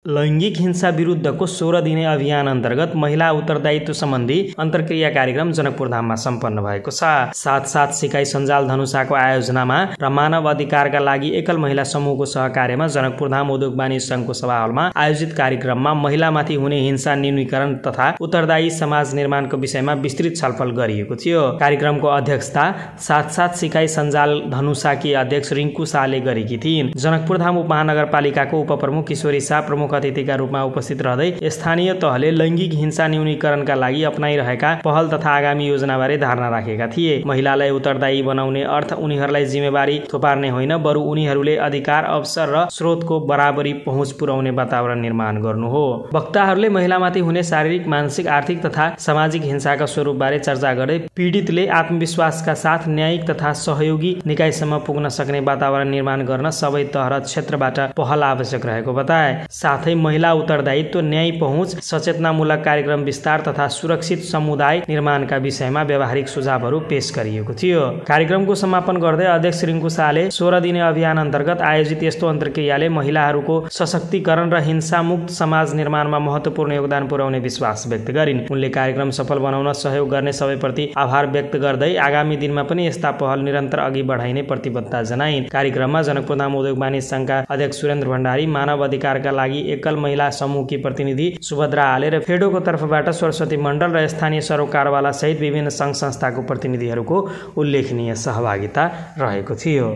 लैंगिक हिंसा विरुद्धको 16 दिने अभियान अन्तर्गत महिला उत्तरदायित्व सम्बन्धी अन्तर्क्रिया कार्यक्रम जनकपुर धाममा सम्पन्न भएको छ। साथ सिकाइ सञ्जाल धनुषाको आयोजनामा र मानव अधिकारका लागि एकल महिला समूहको सहकार्यमा जनकपुर धाम उद्योग वाणिज्य संघको सभा हलमा आयोजित कार्यक्रममा महिलामाथि हुने हिंसा न्यूनीकरण तथा उत्तरदायी समाज निर्माणको विषयमा विस्तृत छलफल गरिएको थियो। कार्यक्रमको अध्यक्षता साथ सिकाइ सञ्जाल धनुषाकी अध्यक्ष रिङ्कु शाहले गरेकी थिइन्। जनकपुर धाम उपमहानगरपालिकाको उपप्रमुख किशोरी शाह प्रमुख अतिथिका रूपमा उपस्थित रहँदै स्थानीय तहले लैंगिक हिंसा न्यूनीकरणका लागि अपनाइरहेका पहल तथा आगामी योजनाबारे धारणा राखेका थिए। महिलालाई उत्तरदायी बनाउने अर्थ उनीहरूलाई जिम्मेवारी थोपार्ने होइन, बरु उनीहरूले अधिकार, अवसर र स्रोतको बराबरी पहुँच पुर्याउने वातावरण निर्माण गर्नु हो। वक्ताहरूले महिलामाथि हुने शारीरिक, मानसिक, आर्थिक तथा सामाजिक हिंसाका स्वरूपबारे चर्चा गर्दै पीडितले आत्मविश्वासका साथ न्यायिक तथा सहयोगी निकायसम्म पुग्न सक्ने वातावरण निर्माण गर्न सबै तह र क्षेत्रबाट पहल आवश्यक रहेको बताए। साथै महिला उत्तरदायित्व, न्याय पहुँच, सचेतनामूलक कार्यक्रम विस्तार तथा सुरक्षित समुदाय निर्माणका विषयमा व्यावहारिक सुझावहरू पेश गरिएको थियो। कार्यक्रमको समापन गर्दै अध्यक्ष रिङ्कु शाहले 16 दिने अभियान अन्तर्गत आयोजित यस्तो अन्तर्क्रियाले महिलाहरूको सशक्तिकरण र हिंसा मुक्त समाज निर्माणमा महत्त्वपूर्ण योगदान पुर्याउने विश्वास व्यक्त गरिन्। उनले कार्यक्रम सफल बनाउन सहयोग गर्ने सबैप्रति आभार व्यक्त गर्दै आगामी दिनमा पनि यस्ता पहल निरन्तर अघि बढाइने प्रतिबद्धता जनाइन्। कार्यक्रममा जनकपुर धाम उद्योग वाणिज्य संघका अध्यक्ष सुरेन्द्र भण्डारी, मानव अधिकारका लागि एकल महिला समूहकी प्रतिनिधि सुभद्रा आले र फेडोको तर्फबाट सरस्वती मण्डल र स्थानीय सरोकारवाला सहित विभिन्न सङ्घ संस्थाको प्रतिनिधिहरूको उल्लेखनीय सहभागिता रहेको थियो।